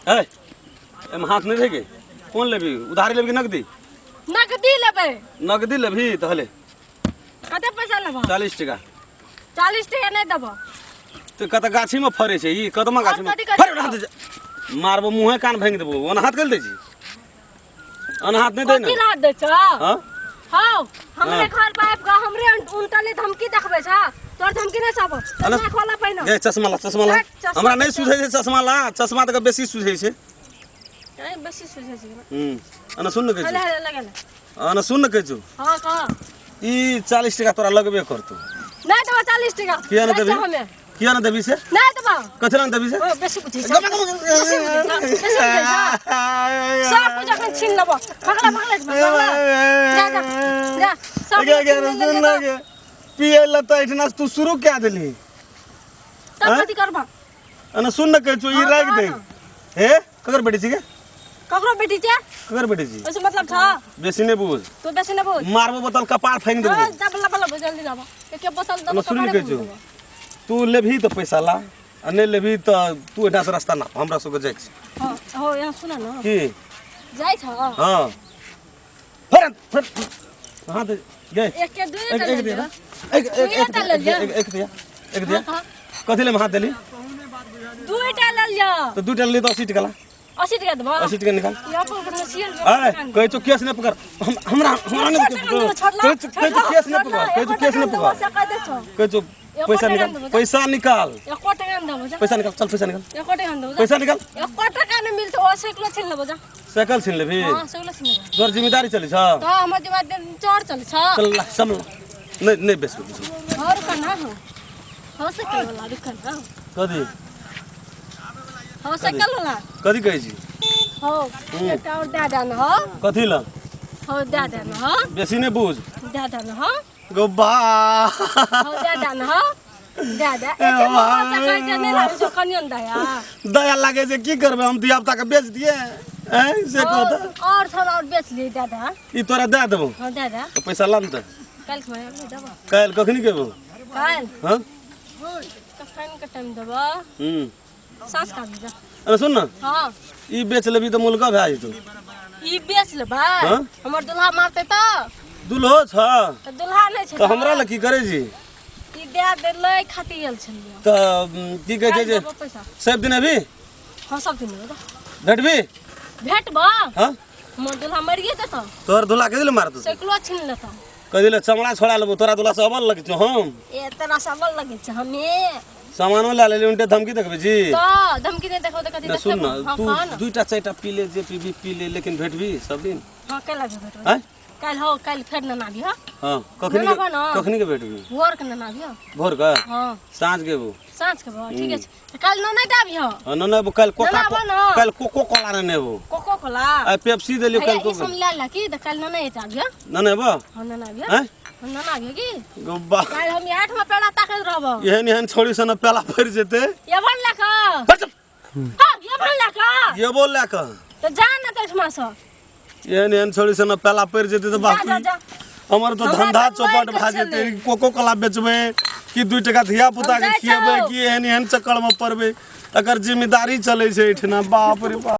ए एहिमे हाथ नहि गे कोन लेबही उधारी लेबही कि नगदी नगदी लेबै नगदी लेबही तऽ हले कते पैसा लेबह 40 टका 40 टका नहि देबह तऽ कतऽ गाछीमे फड़ै छै ई कदमा आओर गाछीमे कथी करै फड़ हाथ दे मारबो मुँहे कान भाङि देबो ओना हाथ कल दै छी ओना हाथ नहि दै कथी ने हाथ दै छ हँ हौ हमरे हाँ। घर पर आबि कऽ हमरे उनटले धमकी देखबै छ तोर धमकी नहि सब अरे- चश्मा खोला पहिने गे चश्मा ला चश्मा ला देख, चश्मा हमरा नहि चश्मा। सुझै छै चश्मा ला चश्मा तऽ बेसी सुझै छै ए, बेसी सुझै छै हूँ अना सुन ने कहै हले छी हले लगल अना सुन ने कहै छु हाँ कह ई 40 टका तोरा लगबे करतौ नहीं देबो 40 टका किया नहि देबही? हमे किया नहि देबही से नहीं देबो कथी लए नहि देबही से ओ बेसी बुझै छै बेसी बुझै छै बेसी बुझै छै सब कुछ अखन छीन लेबो भगला भगला भगला जा जा जा सब गे कुछ गे छीन सुन लेलियै ना गे पिए ला तऽ एहिठिना से तू शुरू कए देलही तब आँय? कथी करबा अना सुन ने कहै छौ ई हाँ, राखि कह दे ना। हे ककर बेटी छी गे ककरो बेटी छै ककर बेटी छी ओइसे मतलब छ बेसी नहि बुझ तू बेसी नहि बुझ मारबो बोतल कपार फाँकि देबो हाँ, जा बल्ला बल्ला बुझ जल्दी जाबो एके बोतल अना देबो सुन ने कपारे कहै छौ फूंक देबो। तू लेबही तऽ पैसा ला आ नहि लेबही तऽ तू एहिठाम से रास्ता ना हमरा सबके जाइ छी हाँ हो यहाँ सुन न की जाइ छ हाँ फेर फेर हाँ तऽ गे एके दुई एक टा एक ले दिया लिअ। एक एक दुइए एक टा ले लिअ। एक एक दिया एक दिया हाँ, कथी ले हाथ देली दुई टा ले लिअ तो दू टा ले तो 80 टका ला 80 टका देबो 80 टका निकाल यहाँ पर अपना सियल अरे कहै छौ केस नहि पकड़ हम हमरा हमरा नहि कहै छौ कहै छौ केस नहि पकड़ कहै छौ केस नहि पकड़ कहै छौ पैसा निकाल पैसा निकाल एको टका नहि देबो जा पैसा निकाल चल पैसा निकाल एको टका नहि देबो जा पैसा निकाल एको टका नहि मिलतौ ओ साइकिलो छीन लेबो जा साइकिल छीन लेबही हाँ साइकिलो छीन लेबो तोहर जिम्मेदारी चलै छ तो हमर जिम्मेदारी चोर चलै छ चल ला समला नहीं नहीं बेचबे कुछो और कना हो हो साइकिल वाला रुक ना कथी हो साइकिल वाला कथी कहै छी हो एकटा और दए दे न हो कथी ल हो दए दे न हो बेसी नहि बुझ दए दे न हो गो बा हो दए दे न हो दए दे एते मोह से कहै छै नहि लागै छौ कनियो ने दया दया लागे छै की करबै हम धिया पुता के बेच दिए हैं से कह तऽ और थोड़ा और बेच लिए दए दे ई तोरा दए देबौ हाँ दए दे तऽ पैसा लान तऽ काल्हि खुना आबि देबो काल्हि कखनी के एबौ काल्हि हाँ कखन के टाइम देबो हम्म साँझ का जा अरे सुन ना हाँ ई बेच लेबी तऽ मुलका भए जेतौ ई बेच लेबै हाँ? हमर दुल्हा मारतै तऽ दुल्हो छ तऽ दुल्हा नहि छै तऽ हमरा लए की करै छी ई दए दे लै खातिर आयल छलियै तऽ की कहै छै जे काल्हि देबो पैसा सब दिन अभी हाँ सब दिन देबो भेटबी भेटबो हाँ हमर दुल्हा मरिए जेतौ तोहर दुल्हा के दिल मारतौ साइकिलो छीन लेतौ कह दिले चमड़ा छोड़ा लेबो तोरा दुल्हा से अबल लगै छौ हम ए तोरा सबल लगै छै हमे सामानो लए लेली उनटे धमकी देखबै छी तऽ धमकी नहि देखबो तऽ कथी ना सुन देखबो ना हाँ तू कह ना दुईटा चारिटा पी ले जे पीबी पी ले लेकिन भेटबी सब दिन हाँ काल्हि आबि भेटबै आँय काल्हि हो काल्हि फेर नना आबिह हाँ कखनी नना बा ना। कखनी के भेटबी भोर के नना आबिह भोर के हाँ साँझ के एबो साँझ के भोर ठीक छै तऽ काल्हि नना आबिह हाँ ना ना काल्हि कोका नना बा ना। काल्हि कोको कोला ने एबो कोको कोला आ पेप्सी देलियो भैया काल्हि ई सब कोको लए ला की तऽ काल्हि नना आबिह ना ना एबो हाँ नना आबिह आँय हाँ नना आबिह की गो बा काल्हि हम आठ में पेड़ा ताकैत रहबो एहन एहन छोड़ी सन पेला पड़ि जेतै ये भन लए कऽ हट हाँ ये भन लए कऽ एबो लए कऽ तऽ जा ना तऽ एहिठमा सँ एहन एहन छोड़ी सन पेला पड़ि जेतै तऽ जा बाप जा जा हमर तऽ हमरा धंधा तऽ चौपट मारि भए के जेतै छलै। कोको कोला बेचबै कि 2 टका धिया पुता हम के जाइ खिएबै छौ। कि एहन एहन चक्कर में पड़बै एकर जिम्मेदारी चलै छै एहिठिना बाप रे बाप।